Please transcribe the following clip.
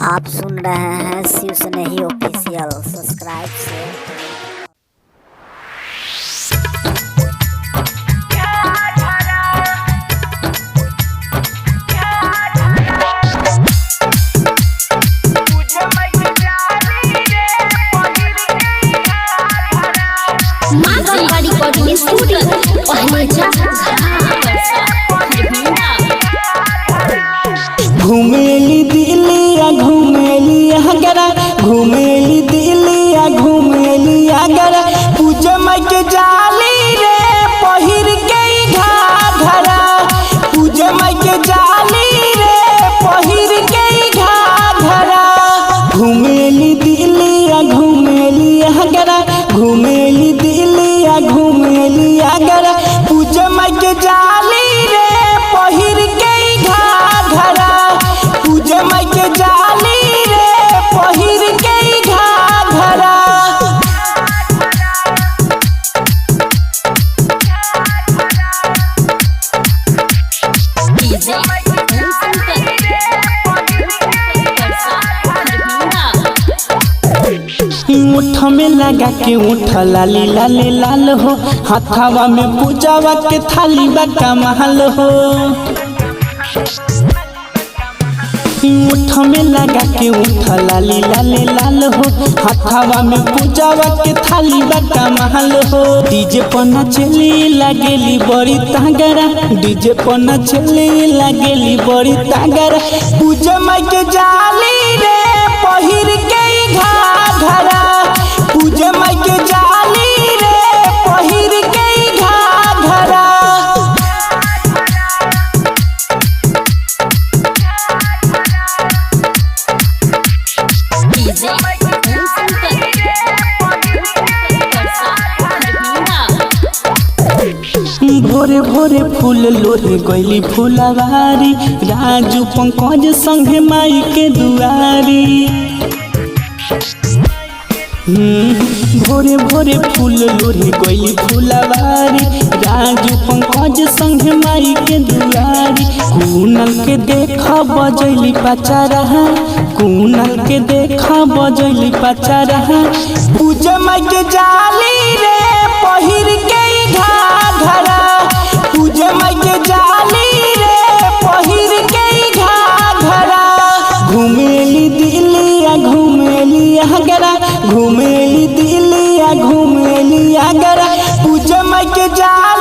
आप सुन रहे हैं शिव स्नेही ऑफिशियल। सब्सक्राइब से माँ गंगा रिकॉर्डिंग स्टूडियो पहले जा घुमेली दिल्ली आ घुमेली आगरा, घुमेली दिल्ली आ घुमेली आगरा। पूजा माई के जाली रे पहिर के घाघरा, पूजा माई के जाली रे पहिर के घाघरा। घुमेली दिल्ली आ घुमेली आगरा, घुमेली दिल्ली आ घुमेली आगरा। पूजा माई के जाली रे पहिर के घाघरा, पूजा माई के जाली रे पहिर के घाघरा। डीजे मुठ में लगा के उठ लाली लाले लाल हो, हाथावा में पूजावा के थाली बा कमाल हो। मुठ में लगा के उठ लाली लाले लाल हो, हाथावा में पूजावा के थाली बा कमाल हो। डीजे पर नचली लागेली बड़ी तागरा, डीजे पर नचली लागेली बड़ी तागरा। पूजा माई के जाली रे पहिर के घाघरा, पूजा माई के जाली रे पहिर के घाघरा। डीजे भोरे भोरे फूल लोरे गैली फूलवारी, राजू पंकज संगे माई के दुआरी। भोरे भोरे फूल लोरे गैली फूलवारी, राजू पंकज संगे माई के दुआरी। कुनल के देख बजैली पचारा, कुनल के देख बजैली पचारा। पूजा माई के जाली रे पहिर के घाघरा, पूजा माई के जाली रे पहिर के घाघरा। घुमेली दिल्ली आ घुमेली आगरा, घुमेली दिल्ली आ घुमेली आगरा। पूजा माई के जाली